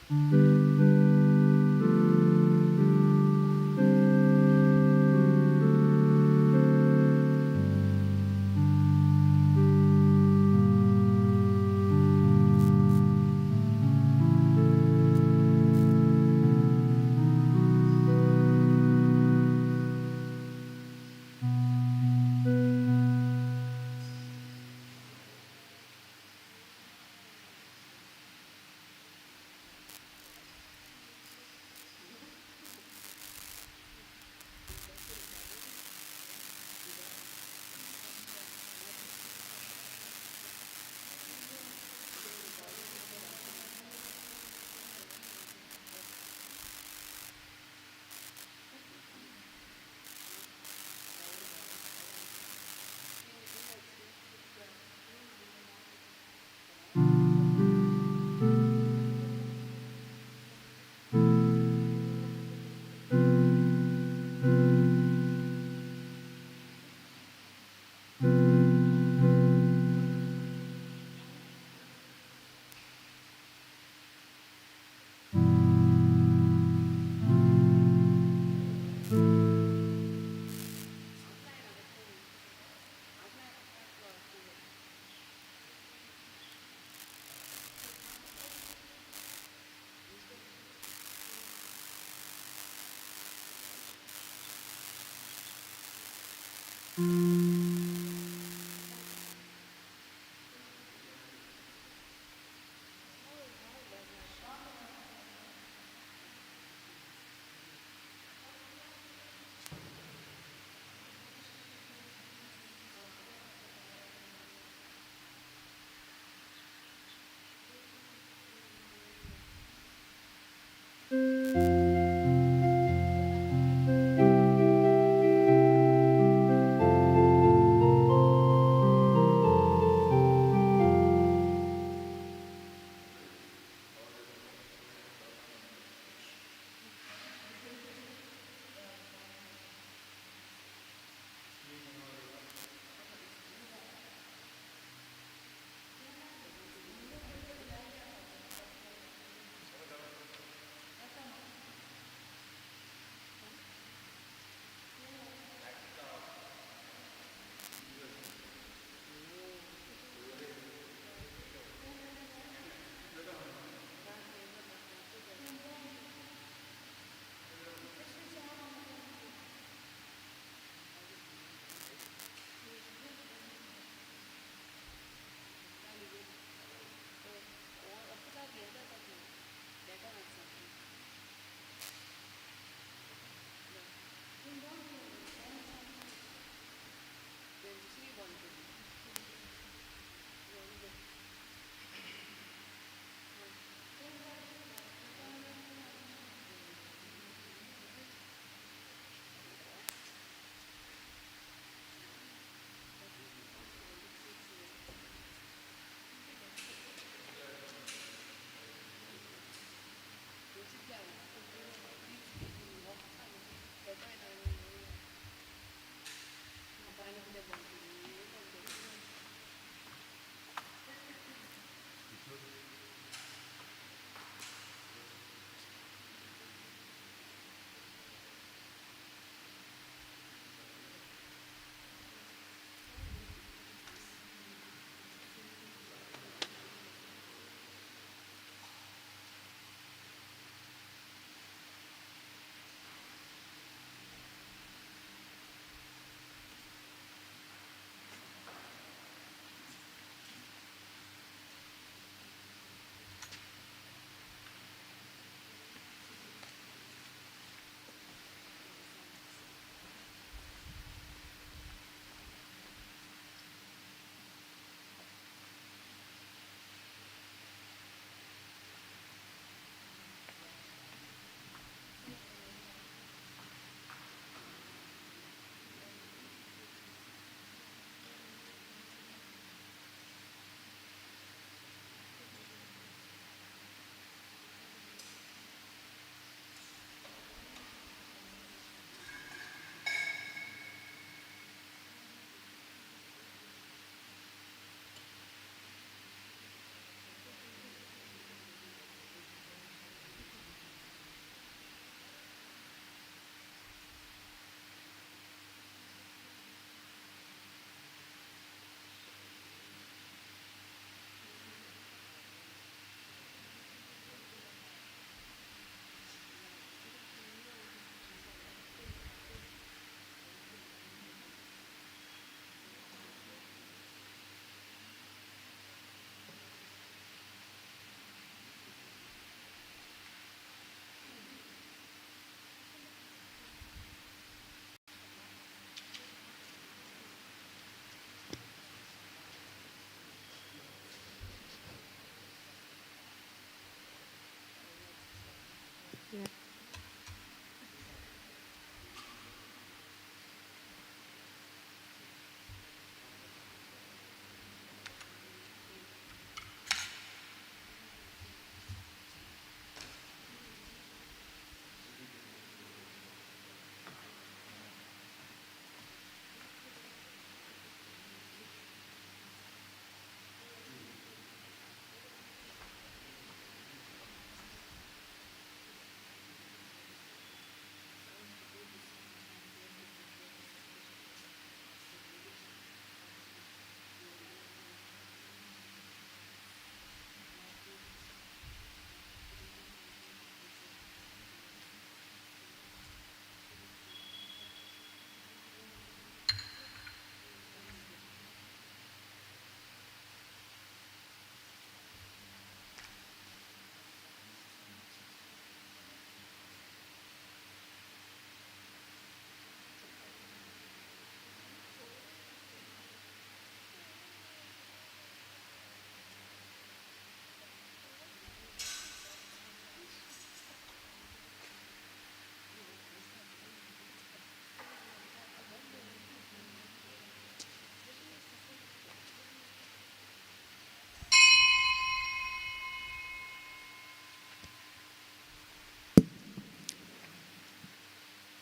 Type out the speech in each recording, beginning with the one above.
Thank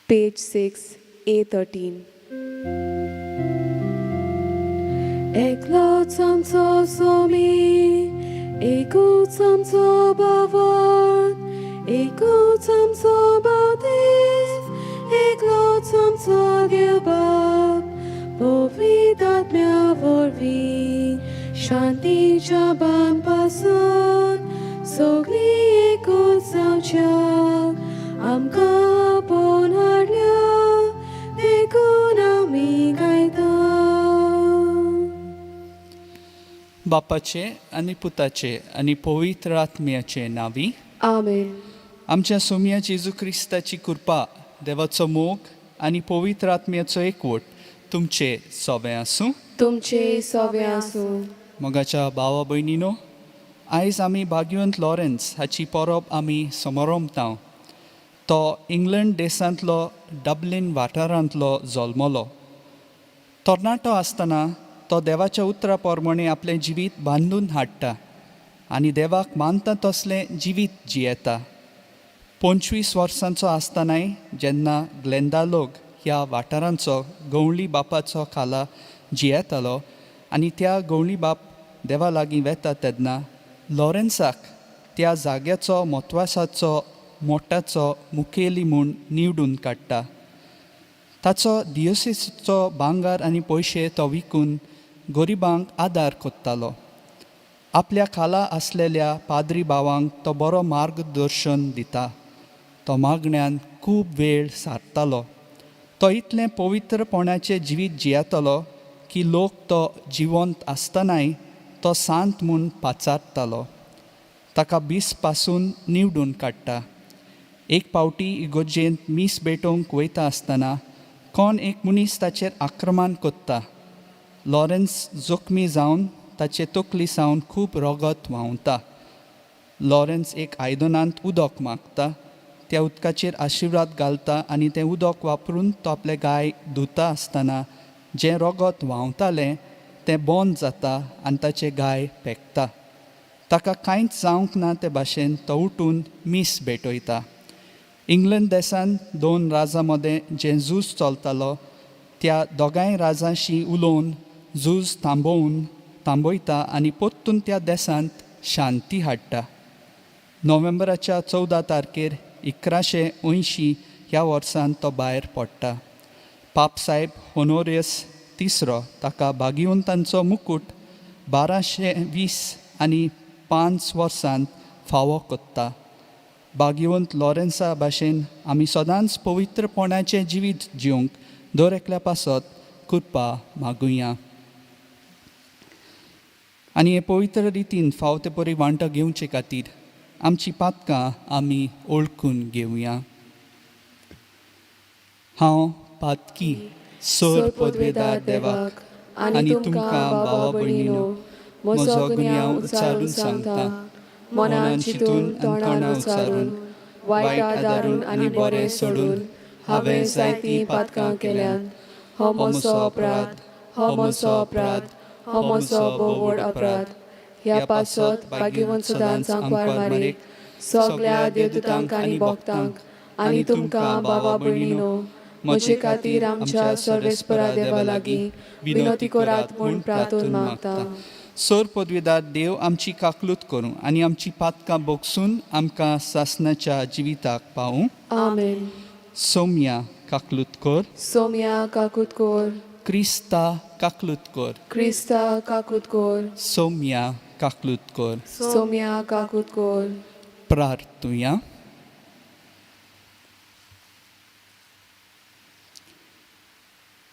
Page 6, A13. एकलोच आमचो सोमी, एकूच आमचो बावन, एकूच आमचो बावतीस, एकलोच आमचो देव बाप, पवित्र आत्म्या वरवीं शांतीच्या बांदपासून सगळीं एकूच जावच्याक आमकां आपोवन हाडल्या देखून आमी गायता. बापाचे आनी पुताचे आनी पवित्र आत्म्याचे नांवी. आमेन. आमच्या सोमया जेजू क्रिस्ताची कृपा, देवाचो मोग आनी पवित्र आत्म्याचो एकवट तुमचे सोबें आसूं. तुमचे सोबें आसूं. मोगाच्या भावा भयणीनो, आयज आमी भाग्यवंत लॉरेन्स हाची परब आमी समरमता. तो इंग्लंड देशांतलो डबलिन वाठारांतलो जल्मलो. तरणाटो आसतना तो देवाच्या उतरा प्रमाणे आपलें जिवीत बांदून हाडटा आनी देवाक मानता तसलें जिवीत जियेता. 25 वर्सांचो आसतनाय जेन्ना ग्लेंदालोग ह्या वाठारांचो गवळी बापाचो खाला जियेतालो आनी त्या गवळी बाप देवा लागीं वेता तेन्ना लॉरेन्साक त्या जाग्याचो म्हत्वासाचो मोठाचो मुखेली म्हूण निवडून काडटा. ताचो दियोसीचो भांगर आनी पयशे तो विकून गरिबांक आदार कोत्तालो. आपल्या खाला आसलेल्या पाद्री भावांक तो बरो मार्गदर्शन दिता. तो मागण्यान खूब वेळ सारतालो. तो इतलें पवित्रपणाचें जिवीत जियेतालो की लोक तो जिवंत आसतनाय तो सांत म्हूण पाचारतालो. ताका बीस पासून निवडून काडटा. एक फावटी इगोर्जेंत मीस भेटोवंक वयता आसतना कोण एक मनीस ताचेर आक्रमण कोत्ता. लॉरेन्स जखमी जावन ताचे तकली सावन खूब रगत व्हांवता. लॉरेन्स एक आयदनांत उदक मागता. त्या उदकाचेर आशिर्वाद घालता आनी तें उदक वापरून तो आपले गाय धुता आसतना जें रगत व्हांवतालें तें बंद जाता आनी ताचे गाय पेकता. ताका कांयच जावंक ना ते भाशेन तो उठून मीस भेटयता. इंग्लंड देशांत दोन राजां मदें जें झूज चलतालो त्या दोगांय राजांशी उलोवन झूज थांबयता आनी परतून त्या देशांत शांती हाडटा. नोव्हेंबराच्या 14 तारखेर 1180 ह्या वर्सान तो भायर पडटा. पापसाहेब होनोरियस तिसरो ताका भाग्यवंतांचो मुकूट 1220 आनी 5 वर्सांत फावो कोत्ता. भाग्यवंत लॉरेन्सा भाशेन आमी सदांच पवित्रपणाचें जिवीत जिवंक दर एकल्या पासत कृपा मागुया आनी हे पवित्र रितीन फाव ते परी वांटो घेवचे खातीर आमची पातकां आमी ओळखून घेवया. हांव पातकी सोर पदवेदार देवाक आनी तुमकां भावा भयणीनो म्हजो गुन्यांव उच्चारून सांगता. मनान चिंतून तोंडान उच्चारून वायट आदारून आनी बरें सोडून हांवें जायतीं पातकां केल्यान. हो म्हजो अपराध, हो म्हजो अपराध, हो म्हजो भोव व्हड अपराध. ह्या पासत भाग्यवंत सदांच आंकवार मारीक, सगळ्या देवदूतांक आनी भक्तांक आनी तुमकां भावा भयणीनो म्हजे खातीर आमच्या सर्वेस्परा देवा लागीं विनोती करात म्हूण प्रार्थना मागता. सोर पदवीदार देव आमची काकलूत करूं आनी आमची पातकां बोगसून आमकां सासनाच्या जिविताक पावूं. आमेन. सोम्या काकलूत कर. सोम्या काकूत कर. क्रिस्ता काकलूत कर. क्रिस्ता काकूत कर. सोम्या काकलूत कर. सोम्या काकूत कर. प्रार्थुया.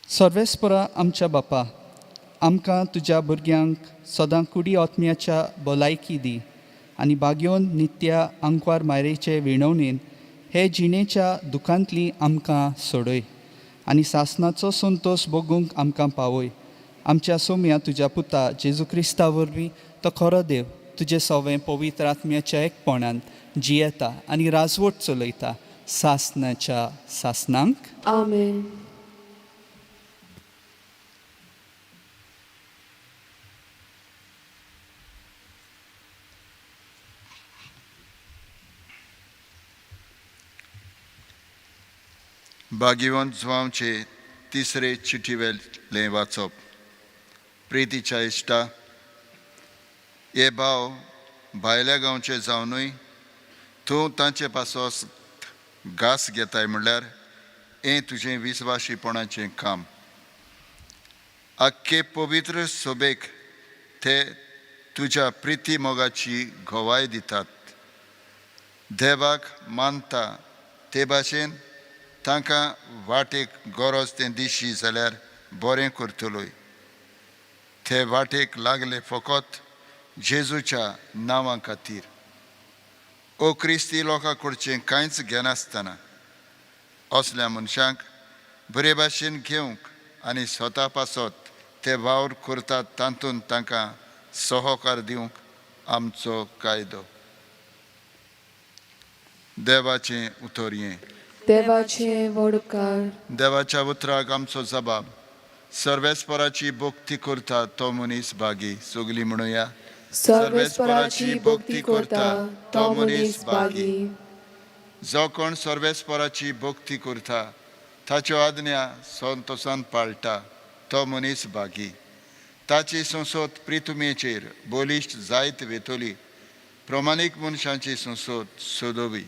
सर्वेस्परा आमच्या बापा, आमकां तुज्या भुरग्यांक सदां कुडी आत्म्याच्या भलायकी दी आनी बागयोन नित्या आंकवार मायरेचे विणवणेन हे जिणेच्या दुखांतली आमकां सोडय आनी सासनाचो संतोश भोगूंक आमकां पावय. आमच्या सोम्या तुज्या पुता जेजू क्रिस्ता वरवीं तो खरो देव तुजे सवें पवित्र आत्म्याच्या एकपणान जियेता आनी राजवट चलयता सासनाच्या सासनांक. आमेन. भाग्यवंत जुवांवचे तिसरे चिठीवेलें वाचप. प्रितीच्या इश्टा, हे भाव भायल्या गांवचे जावनूय तूं तांचे पासत घास घेताय म्हणल्यार हें तुजें विस्वाशीपणाचें काम. आख्खे पवित्र सोबेक ते तुज्या प्रिती मोगाची गवाय दितात. देवाक मानता ते भाशेन तांकां वाटेक गरज तें दिशी जाल्यार बरें करतलोय. ते वाटेक लागले फकत जेजूच्या नांवा खातीर. ओ क्रिस्ती लोकां कडचें कांयच घेनासतना असल्या मनशांक बरे भाशेन घेवंक आनी स्वता पासत ते वावर करतात तातूंत तांकां सहकार दिवंक आमचो कायदो. देवाचें उतर हें. देवाचे व्हड उपकार. देवाच्या उतराक आमचो जबाब. सर्वेस्पराची भक्ती करता तो मनीस भागी. सगली म्हणुया. सर्वेस्पराची भक्ती करता तो मनीस भागी. जो कोण सर्वेस्पराची भक्ती करता ताच्यो आज्ञा संतोसान पाळटा तो मनीस भागी. ताची संसद प्रितुमेचेर बलिश्ट जायत वेतली. प्रमाणीक मनशांची संसद सोदोवी.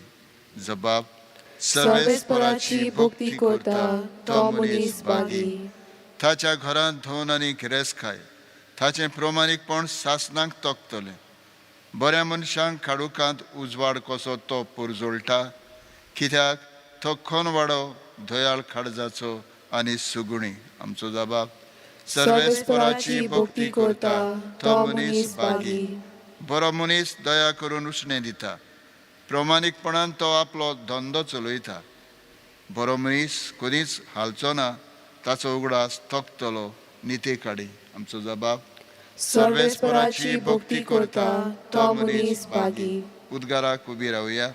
जबाब. सर्वेस्पराची भक्ती करता तो मनीस भागी. ताच्या घरांत धोन आनी गिरेस्तकाय ताचें प्रमाणीकपण सासणाक तोखतलें. बऱ्या मनशांक काडुकांत उजवाड कसो तो पुरजोळटा, कित्याक तो खनवाडो दयाळ काळजाचो आनी सुगुणी. आमचो जबाब. सर्वेस्पराची भक्ती करता तो मनीस भागी. बरो मनीस दया करून उश्णें दिता. प्रमाणीकपणान तो आपलो धंदो चलयता. बरो मनीस कदींच हालचो ना. ताचो उगडास तोखतलो निते काडी. आमचो जबाब. सर्वेस्पराची भक्ती करता तो मनीस भागी. उद्गाराक उबी रावया.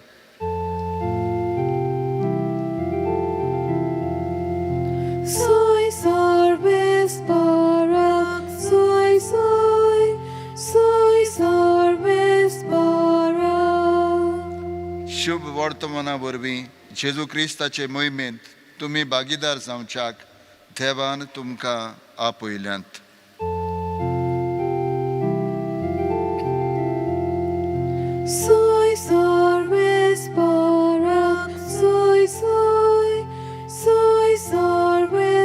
Soy sarvespara, soy soy, soy sarvespara. शुभ वर्तमाना वरवीं जेजू क्रिस्ताचे मोहिमेंत तुमी भागीदार जावच्याक देवान तुमकां आपयल्यांत. Soy sarvespara, soy soy, soy sarvespara.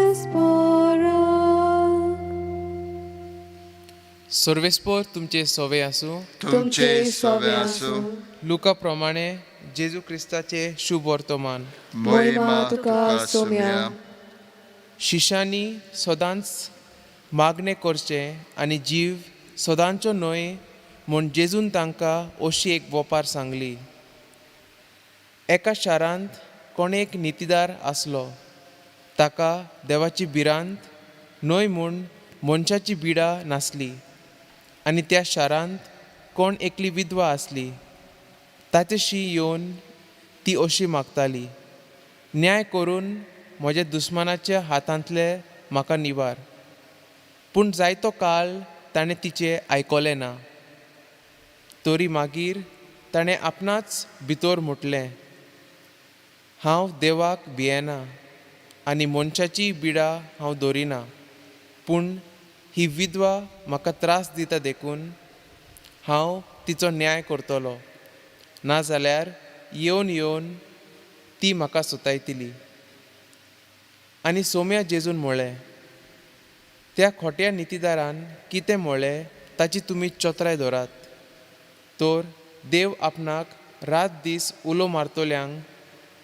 सर्वेस्पोर तुमचे सोवे आसूं. तुमचे सवे आसूं. लुका प्रमाणे जेजू क्रिस्ताचे शुभ वर्तमान. मोहिमा तुका सोम्या. शिशांनी सदांच मागणें करचें आनी जीव सदांचो न्हय म्हूण जेजून तांकां अशी एक वोपार सांगली. एका शारांत कोण एक नितीदार आसलो. ताका देवाची भिरांत न्हय म्हूण मनशाची बिडा नासली. आनी त्या शारांत कोण एकली विधवा आसली. ताचेशी येवन ती अशी मागताली, न्याय करून म्हज्या दुस्मानाच्या हातांतले म्हाका निवार. पूण जायतो काळ ताणें तिचें आयकलें ना. तरी मागीर ताणें आपणाच भितर म्हटलें, हांव देवाक भियेना आनी मनशाची बिडा हांव दवरिना, पूण ही विधवा म्हाका त्रास दिता देखून हांव तिचो न्याय करतलो, नाजाल्यार येवन येवन ती म्हाका सुतायतली. आनी सोम्या जेजून म्हळें, त्या खोट्या नितीदारान कितें म्हळें ताची तुमी चत्राय धरात. तर देव आपणाक रात दीस उलो मारतल्यांक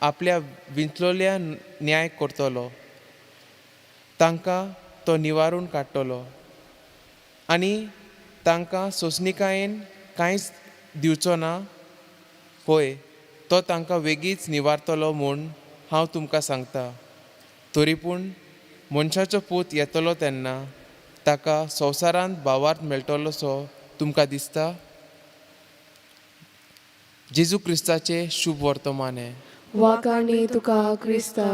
आपल्या विंचलोल्या न्याय करतलो, तांकां तो निवारून काडटलो आनी तांकां सोंसणिकायेन कांयच दिवचो ना. होय, तो तांकां वेगींच निवारतलो म्हूण हांव तुमकां सांगता. तरी पूण मनशाचो पूत येतलो तेन्ना ताका संवसारांत भावार्थ मेळटलोसो तुमकां दिसता? जेजू क्रिस्ताचें शुभ वर्तमान हें. वाकाणी तुका क्रिस्ता.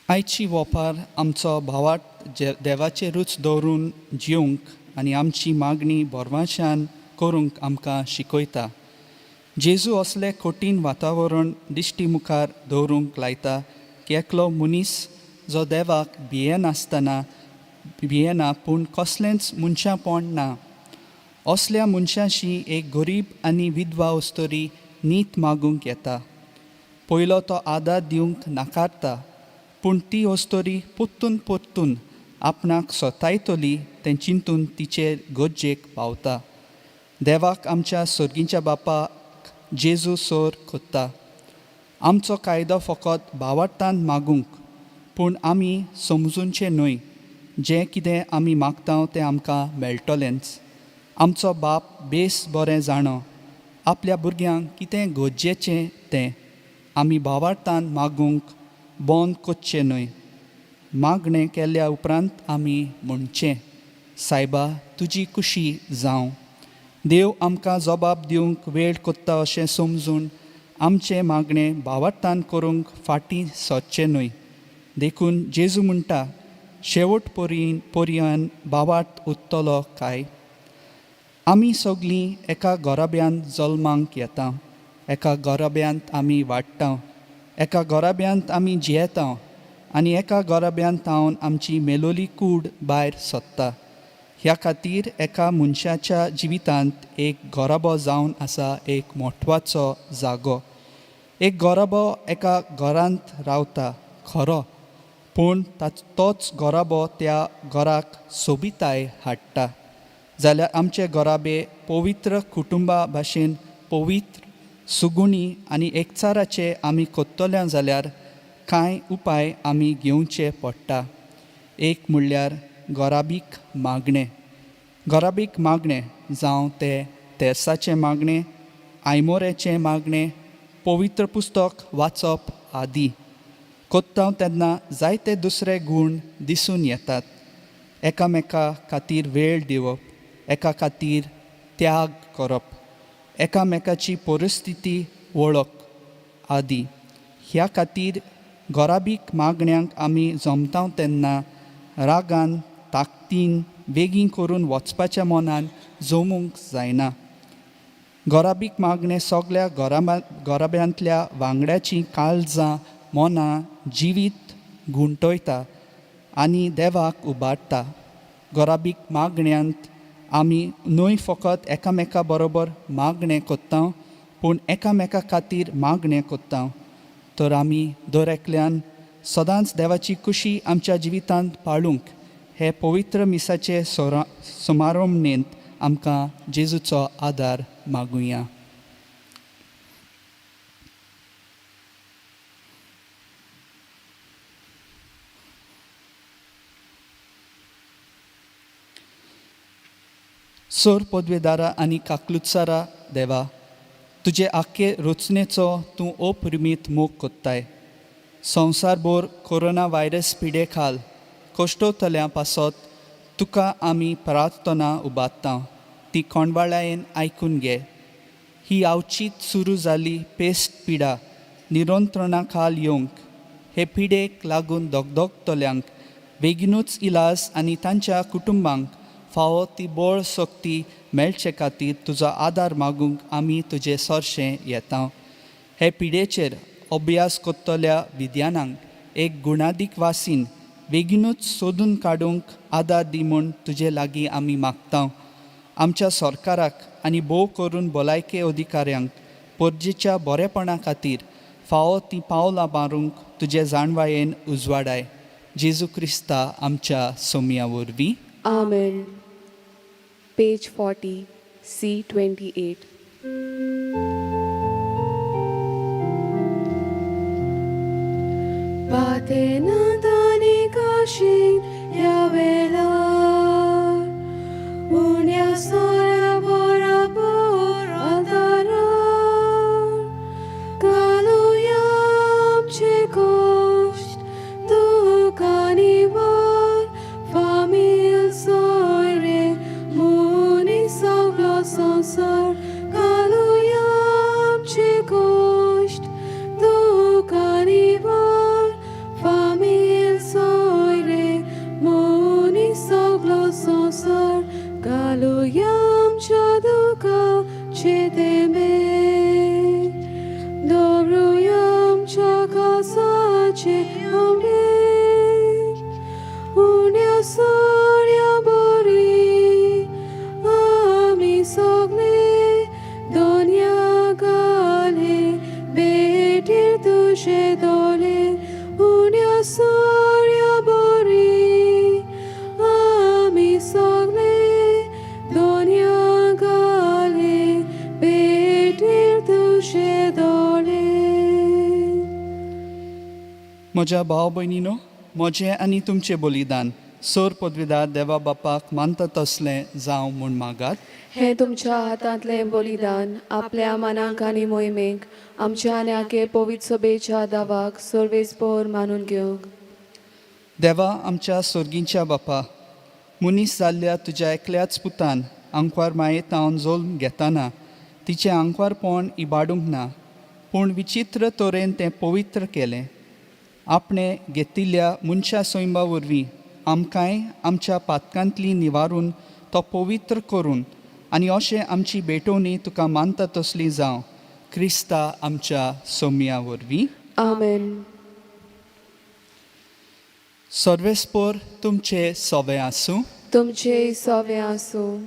आयची वोपार आमचो भावाट जे देवाचेरूच दवरून जिवंक आनी आमची मागणी भरवाशान करूंक आमकां शिकयता. जेजू असलें कठीण वातावरण दिश्टी मुखार दवरूंक लायता की एकलो मनीस जो देवाक भियेनासतना भियेना पूण कसलेंच मनशापण ना, असल्या मनशाशी एक गरीब आनी विधवा अस्तुरी नीत मागूंक येता. पयलो तो आदार दिवंक नाकारता, पूण ती अस्तुरी परतून परतून आपणाक सोतायतली तें चिंतून तिचे गरजेक पावता. देवाक आमच्या सर्गीच्या बापाक जेजू सोर कोत्ता. आमचो कायदो फकत भावार्थान मागूंक, पूण आमी समजूनचें न्हय जें कितें आमी मागता तें आमकां मेळटलेंच. आमचो बाप बेस बरें जाणो आपल्या भुरग्यांक कितें गरजेचें तें आमी भावार्थान मागूंक बंद करचें न्हय. मागणें केल्या उपरांत आमी म्हणचें, सायबा तुजी खुशी जावं. देव आमकां जबाब दिवंक वेळ कोत्ता अशें समजून आमचें मागणें भावार्थान करूंक फाटीं सरचें न्हय. देखून जेजू म्हणटा, शेवट पोरयान भावार्थ उरतलो काय? आमी सगलीं एका घराब्यांत जल्मांक येता, एका घराब्यांत आमी वाडटा, एका घराब्यांत आमी जियेता आनी एका घराब्यांत थावन आमची मेलोली कूड भायर सोदता. ह्या खातीर एका मनशाच्या जिवितांत एक घराबो जावन आसा एक म्हत्वाचो जागो. एक घराबो एका घरांत रावता खरो, पूण तोच घराबो त्या घराक सोबिताय हाडटा. जाल्यार आमचे घराबे पवित्र कुटुंबा भाशेन पवित्र सुगुणी आनी एकचाराचे आमी कोत्तल्या जाल्यार कांय उपाय आमी घेवचे पडटा. एक म्हणल्यार घराबीक मागणें. घराबीक मागणें जावं तें तेर्साचें मागणें, आयमोऱ्याचें मागणें, पवित्र पुस्तक वाचप आदी कोत्ता तेन्ना जायते दुसरे गूण दिसून येतात. एकामेका खातीर वेळ दिवप, एका खातीर त्याग करप, एकामेकाची परिस्थिती वळख आदी. ह्या खातीर घराबीक मागण्यांक आमी जमता तेन्ना रागान ताकदीन बेगीन करून वचपाच्या मनान जमूंक जायना. घराबीक मागणें सगल्या घराब्यांतल्या वांगड्याचीं काळजां मनां जिवीत गुंठयता आनी देवाक उबारता. घराबीक मागण्यांत आमी न्हय फकत एकामेका बरोबर मागणें कोत्ता, पूण एकामेका खातीर मागणें कोत्ता. तर आमी दर एकल्यान सदांच देवाची खुशी आमच्या जिवितांत पाळूंक हे पवित्र मिसाचे समारंभणेंत आमकां जेजूचो आदार मागुया. सोर पदवेदारा आनी काकलुत्सारा देवा, तुजे आख्खे रचनेचो तूं अपरिमीत मोग कोत्ताय. संवसारभर कोरोना व्हायरस पिडे खाल कश्टवतल्या पासत तुका आमी प्रार्थना उबारता, ती कोंडवाळायेन आयकून घे. ही आवचीत सुरू जाली पेस्ट पिडा निरंत्रणा खाल येवंक, हे पिडेक लागून दगदगतल्यांक बेगिनूच इलाज आनी तांच्या कुटुंबांक फावो ती बळ शक्ती मेळचे खातीर तुजो आदार मागूंक आमी तुजे सरशें येता. हे पिडेचेर अभ्यास करतल्या विद्यानांक एक गुणादीक वासीन बेगिनूच सोदून काडूंक आदार दी म्हूण तुजे लागीं आमी मागता. आमच्या सरकाराक आनी भोव करून भलायके अधिकाऱ्यांक परजेच्या बरेपणा खातीर फावो ती पावलां मारूंक तुजे जाणवायेन उजवाडाय. जेजू क्रिस्ता आमच्या सोमया वरवीं. Amen. Page 40, C28. Patenatani kashin yavelar, Unya sora bora bora darar, Kaluyam chekosht dukanivar, Famil soire muni soglo sonsar, Kaluyam chekosht dukanivar, Famil soire म्हज्या भाव भयणीनो, म्हजें आनी तुमचें बलिदान सोर पदवीदार देवा बापाक मानता तसलें जावं म्हूण मागात. हें तुमच्या हातांतलें बलिदान आपल्या मनाक आनी मोहिमेक आमच्या आनी आके पवित्र सभेच्या दावाक सर्वेस्पोर मानून घेवंक. देवा आमच्या सोर्गींच्या बापा, मनीस जाल्ल्या तुज्या एकल्याच पुतान आंकवार मायेतावन जल्म घेताना तिचें आंकवारपण इबाडूंक ना, पूण विचित्र तरेन तें पवित्र केलें. आपणें घेतिल्ल्या मनशा सैंबा वरवीं आमकांय आमच्या पातकांतली निवारून तो पवित्र करून आनी अशें आमची भेटवणी तुका मानता तसली जावं, क्रिस्ता आमच्या सोमया वरवीं. आमेन. सर्वेस्पोर तुमचे सोवे आसूं. तुमचे सोवे आसूं.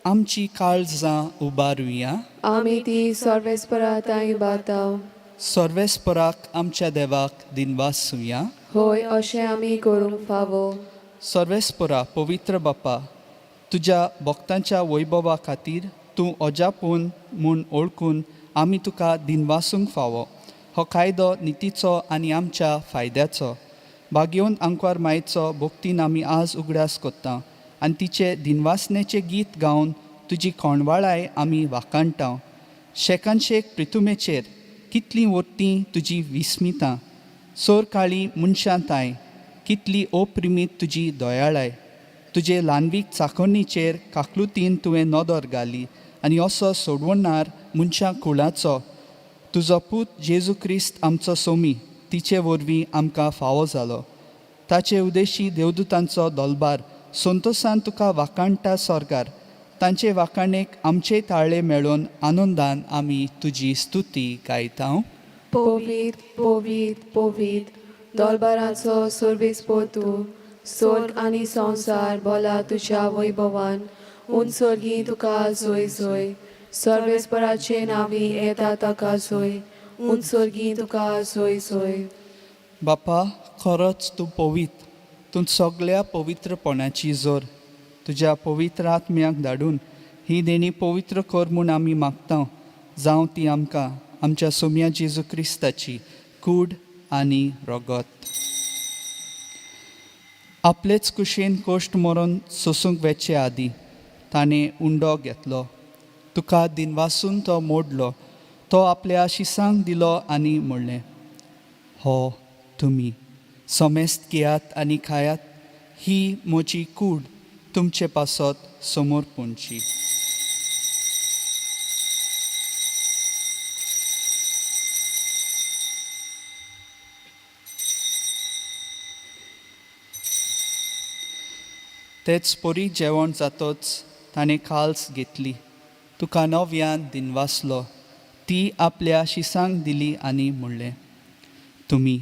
आमची काळजां उबारुया. आमी ती सर्वेस्परा तांय बाताव. सर्वेस्पराक आमच्या देवाक दिनवासुया. होय, अशें आमी करूंक फावो. सर्वेस्परा पवित्र बापा, तुज्या भक्तांच्या वैभवा खातीर तूं अजापून म्हूण ओळखून आमी तुका दिनवासूंक फावो. हो कायदो नितीचो आनी आमच्या फायद्याचो. भाग्यवंत आंकवार मायेचो भक्तीन आमी आज उगडास कोत्ता आनी तिचे दिनवासनेचें गीत गावन तुजी कोणवाळाय आमी वाखाणटा. शेकानशेक प्रितुमेचेर कितलीं वरतीं तुजी विस्मितां, सोर काळी मनशां ताय कितली अप्रिमीत तुजी दयाळाय. तुजे ल्हानवीक चाखणीचेर काकलुतीन तुवें नदर घाली आनी असो सोडवणार मनशां कुळाचो तुजो पूत जेजू क्रिस्त आमचो सोमी तिचे वरवीं आमकां फावो जालो. ताचे उदेशी देवदूतांचो दोलबार संतोसान तुका वाखाणटा सरकार. तांचे वाखाणेक आमचे ताळे मेळोवन आनंदान आमी तुजी स्तुती गायता. पवीत पवीत पवीत दोलबाराचो सर्वेस्पोर तूं, स्वर्ग आनी संवसार बोला तुज्या वैभवान. उंच स्वर्गी तुका जोय जोय, सर्वेस्पराचे नांवी येता ताका जोय, उंच स्वर्गी तुका जोय जोय. बापा, खरोच तूं पवित्र, तूं सगळ्या पवित्रपणाची जोर. तुज्या पवित्र आत्म्याक धाडून ही देणी पवित्र कर म्हूण आमी मागता, जावं ती आमकां आमच्या सोम्या जेजू क्रिस्ताची कूड आनी रगत. आपलेच कुशीन कोश्ट मरून सोसूंक वेचे आदीं ताणें उंडो घेतलो, तुका दिनवासून तो मोडलो, तो आपल्या शिसांक दिलो आनी म्हणलें, हो तुमी समेस्त घेयात आनी खायात, ही म्हजी कूड तुमचे पासत समोर पुणची. तेच परी जेवण जातच ताणें काल्स घेतली, तुका नव्यान दिनवासलो, ती आपल्या शिसांक दिली आनी म्हणलें, तुमी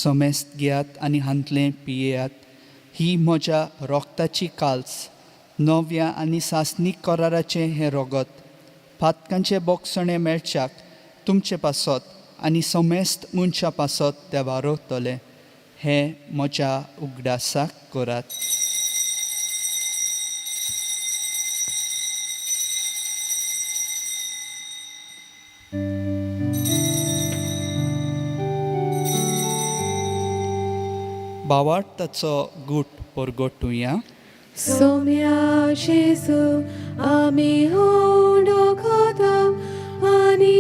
समेस्त घेयात आनी हांतलें पियेयात, ही म्हज्या रोगताची काल्स, नव्या आनी सासणीक कराराचें हें रोगत. पातकांचें बोगसणें मेळच्याक तुमचे पासत आनी समेस्त मनशां पासत तें वारवतलें. हें म्हज्या उगडासाक करात. भावार्थाचो गूट परगटुया. सोम्या जेजू आमी हुंडो खाता आनी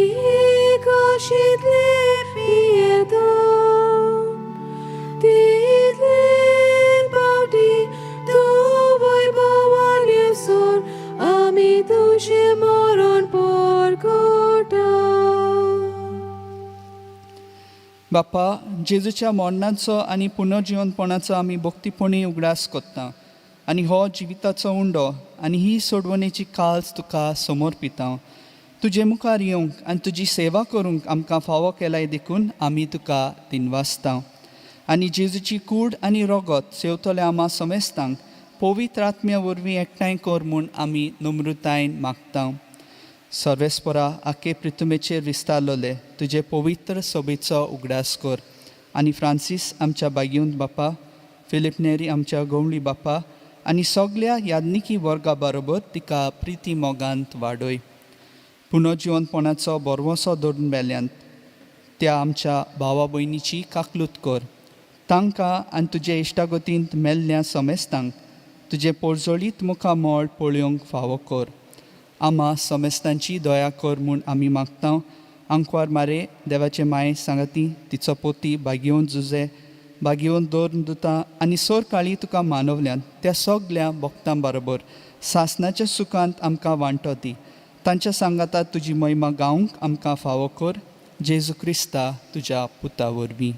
काशींतले पियेता, तितले पावटी तूं वैभवान येसर आमी तुजें मरण परगटा. बापा, जेजूच्या मरणाचो आनी पुनर्जिवनपणाचो आमी भक्तीपणी उगडास कोत्ता आनी हो जिविताचो उंडो आनी ही सोडवणेची काल्स तुका समर्पिता. तुजे मुखार येवंक आनी तुजी सेवा करूंक आमकां फावो केलाय देखून आमी तुका दिनवासता. आनी जेजूची कूड आनी रोगत सेवतल्या आमा समेस्तांक पवित्र आत्म्या वरवीं एकठांय कर म्हूण आमी नम्रतायेन मागता. सर्वेस्परा, आखे प्रितुमेचेर विस्तारलोले तुजे पवित्र सोबेचो उगडास कर आनी फ्रांसीस आमच्या बागीवंत बापा, फिलीप नेरी आमच्या गवळी बापा आनी सगल्या याज्ञिकी वर्गा बरोबर तिका प्रिती मोगांत वाडय. पुनर्जिवनपणाचो बरवसो धरून मेल्यांत त्या आमच्या भावा भयणीची काकलूत कर. तांकां आनी तुजे इश्टागतींत मेल्ल्या समेस्तांक तुजें पोरजोळीत मुखामळ पळोवंक फावो कर. आमा समेस्तांची दया कर म्हूण आमी मागता. आंकवार मारे देवाचे माये सांगाती तिचो पोती भागयोवन जुजे भागयोवन दवर दुता आनी सोर काळी तुका मानवल्यान त्या सगल्या भक्तां बरोबर सासनाच्या सुखांत आमकां वांटो दी. तांच्या सांगाता तुजी महिमा गावंक आमकां फावो कर. जेजू क्रिस्ता तुज्या पुता वरवीं.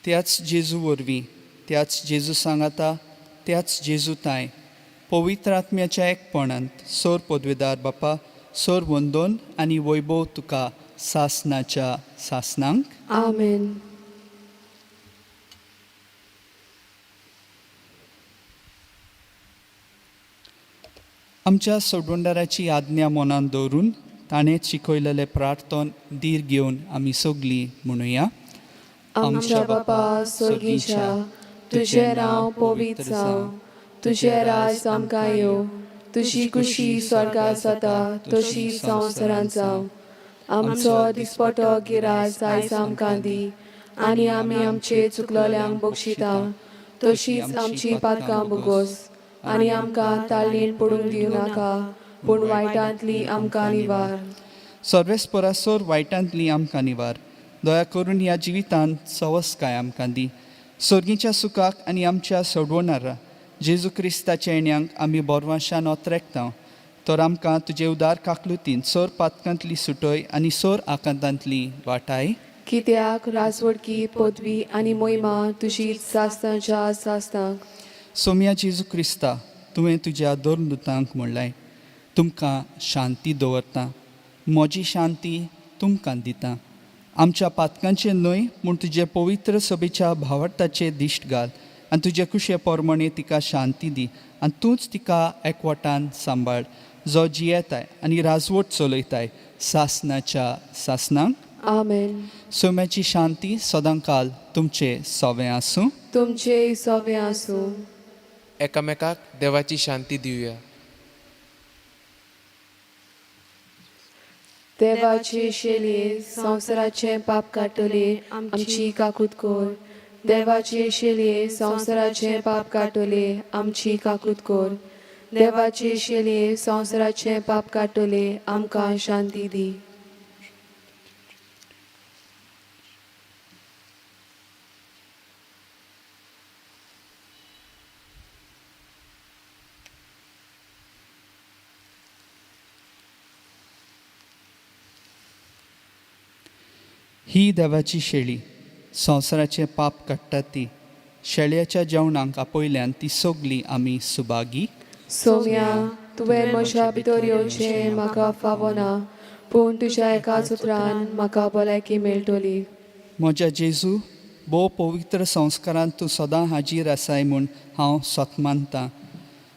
त्याच जेजू वरवीं, त्याच जेजू सांगाता, त्याच जेजू ताय पवित्र आत्म्याच्या एकपणांत सोर पदवेदार बापा सोर वंदोन आनी वैभव तुका सासनाच्या सासनांक. आमेन. आमच्या सोडवणदाराची आज्ञा मनांत दवरून ताणें शिकयलेलें प्रार्थन धीर घेवन आमी सगलीं म्हणुया. आमच्या बापा स्वर्गीच्या, तुजें नांव पवित्र जावं, तुजें राज आमकां येवं, तुजी कुशी स्वर्गात जाता तशी संवसारांत जावं. आमचो दिसपटो गिराज आयज आमकां दी आनी आमी आमचे चुकलोल्यांक बक्षिता तशीच आमची पातकां भोगोस आनी आमकां ताळणेन पडूंक दिवं नाका, पूण वायटांतली आमकां निवार. सर्वेस्परासोर वायटांतली आमकां निवार. दया करून ह्या जिवितांत सवसकाय आमकां दी. सोर्गीच्या सुखाक आनी आमच्या सोडवणारा जेजू क्रिस्ताच्या येण्यांक आमी बोरवाशान ओतरेकता. तर आमकां तुजे उदार काकलुतीन सोर पातकांतली सुटय आनी सोर आकांतांतली वाटाय. कित्याक राजवडकी पदवी आनी मोहिमा तुजी सासणाच्या सासणाक. सोम्या जेजू क्रिस्ता, तुवें तुज्या दोन दुतांक म्हणलें, तुमकां शांती दवरता, म्हजी शांती तुमकां दिता. आमच्या पातकांचें न्हय म्हूण तुजे पवित्र सभेच्या भावार्थाचेर दिश्ट घाल आनी तुजे कुशे पोरमणे तिका शांती दी आनी तूंच तिका एकवटान सांबाळ, जो जियेताय आनी राजवट चलयताय सासनाच्या सासनाक. आमेन. सोम्याची शांती सदांकाल तुमचे सोवें आसूं. तुमचे सोवें आसूं. एकामेकाक देवाची शांती दिवया. देवाचे शेलये संवसाराचें पाप काडटले आमची काकूत कर. देवाचे शेलये संवसाराचें पाप काडटले आमची काकूत कर. देवाचे शेलये संवसाराचें पाप काडटले आमकां शांती दी. ही देवाची शेळी संवसाराचें पाप काडटा ती. शेळयाच्या जेवणाक आपयल्यान ती सगली आमी सुभागी. सोम्या, तुवें म्हज्या भितर येवचें म्हाका फावना, पूण तुज्या एकाच उतरान म्हाका भलायकी मेळटली. म्हज्या जेजू, भोव पवित्र संस्कारांत तूं सदां हाजीर आसाय म्हूण हांव सत मानतां.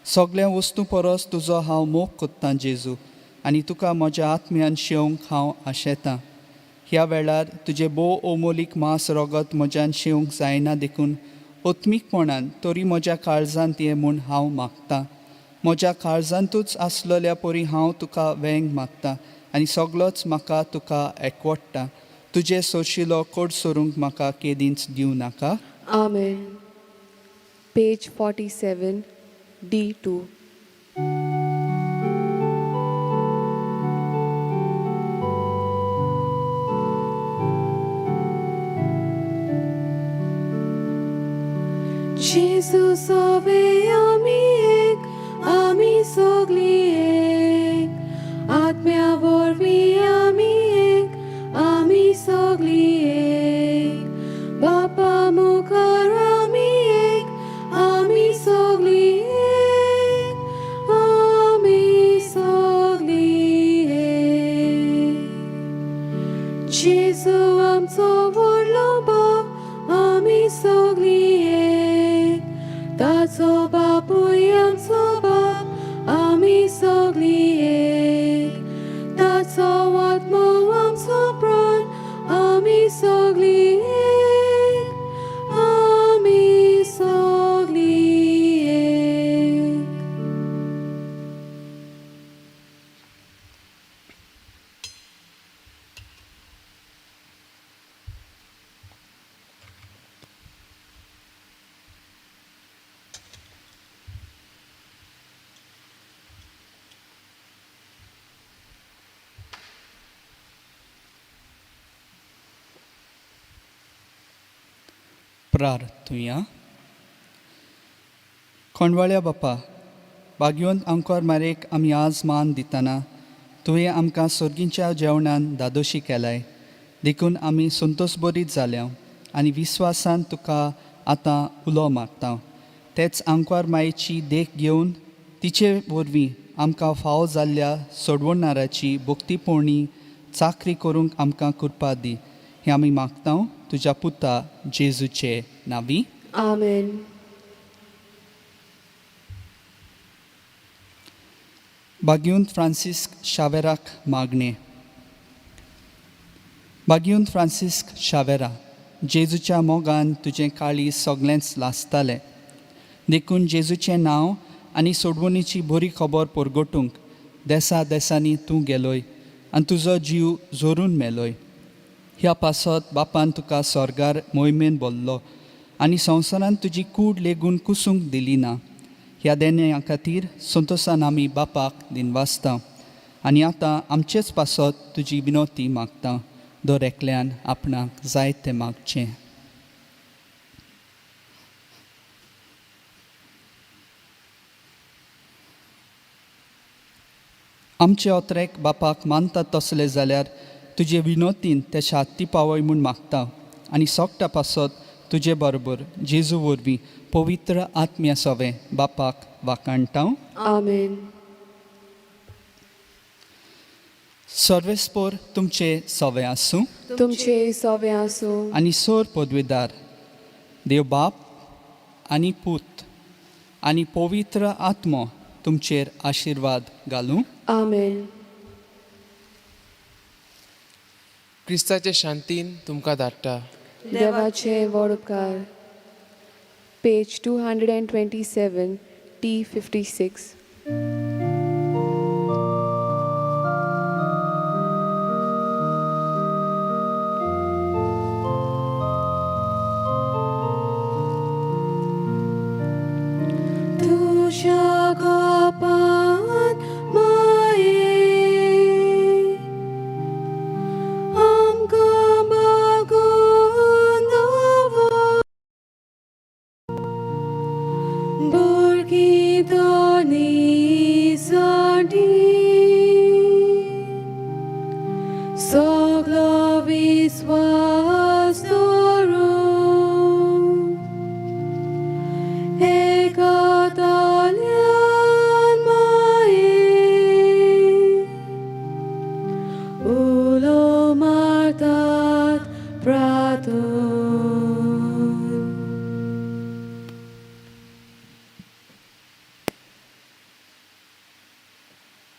सगल्या वस्तूं परस तुजो हांव मोग कोत्तां जेजू, आनी तुका म्हज्या आत्म्यान शेवंक हांव आशेतां. ह्या वेळार तुजें भोव अमोलीक मांस रगत म्हज्यान शेवंक जायना देखून आत्मीकपणान तरी म्हज्या काळजांत ये म्हूण हांव मागतां. म्हज्या काळजांतूच आसलेल्या परी हांव तुका वेंग मागता आनी सगलोच म्हाका तुका एकवडटा. तुजें सोशिलो कोड सोरूंक म्हाका केदींच दिवं नाका. आमेन. Page 47, D2. जेजू सोवे आमी एक, आमी सगली एक, आत्म्या वरवीं आमी एक, आमी सगली एक, बापा मुखार आमी एक, आमी सगली एक, आमी सगली एक. जेजू आमचो व्हडलो बाप, आमी सगली एक, ताचो बापूय आमचो बाप, आमी सगली एक, ताचो आत्मो आमचो प्राण, आमी सगली एक, आमी सगली एक. प्रार्थुया. कोंडवाळ्या बापा, भाग्यवंत आंकोर मारेक आमी आज मान दितना तुवें आमकां सोर्गींच्या जेवणान दादोशी केलाय, देखून आमी संतोश बरीत जाल्या आनी विस्वासान तुका आतां उलो मारता. तेच आंकवार मायेची देख घेवन तिचे वरवीं आमकां फावो जाल्ल्या सोडवणाराची भक्तीपोणी चाकरी करूंक आमकां कृपा दी, हें आमी मागता तुज्या पुता जेजूचे नांवी. आमेन. भाग्यवंत फ्रांसिस्क शावेराक मागणें. भाग्यवंत फ्रांसिस्क शावेरा, जेजूच्या मोगान तुजें काळीज सगळेंच लासतालें, देखून जेजूचें नांव आनी सोडवणीची बरी खबर परगटूंक देसा देसांनी तूं गेलोय आनी तुजो जीव जोरून मेलोय. ह्या पासत बापान तुका स्वर्गार मोहिमेन बोल्लो आनी संवसारांत तुजी कूड लेगून कुसूंक दिली ना. ह्या देण्या खातीर संतोसान आमी बापाक दिनवासता आनी आतां आमचेच पासत तुजी विनोती मागता. दर एकल्यान आपणाक जाय तें मागचें. आमचे ओतरेक बापाक मानता तसले जाल्यार तुजे विनोतीन ते शांती पावय म्हूण मागता आनी सोगटा पासत तुजे बरोबर जेजू वरवीं पवित्र आत्म्या सोवें बापाक वाखाणटा. आमेन. सर्वेस्पोर तुमचे सवे आसूं. तुमचे सोवे आसूं. आनी सोर पदवेदार देव बाप आनी पूत आनी पवित्र आत्मो तुमचेर आशिर्वाद घालूं. आमेन. क्रिस्ताचे शांतीन तुमकां धाडटा. देवाचे व्हड उपकार. Page 227, T 56. तुज्या गोपान माये आमकां मागून दवर, भुरगीं दोनी साठी सगलो विस्वास.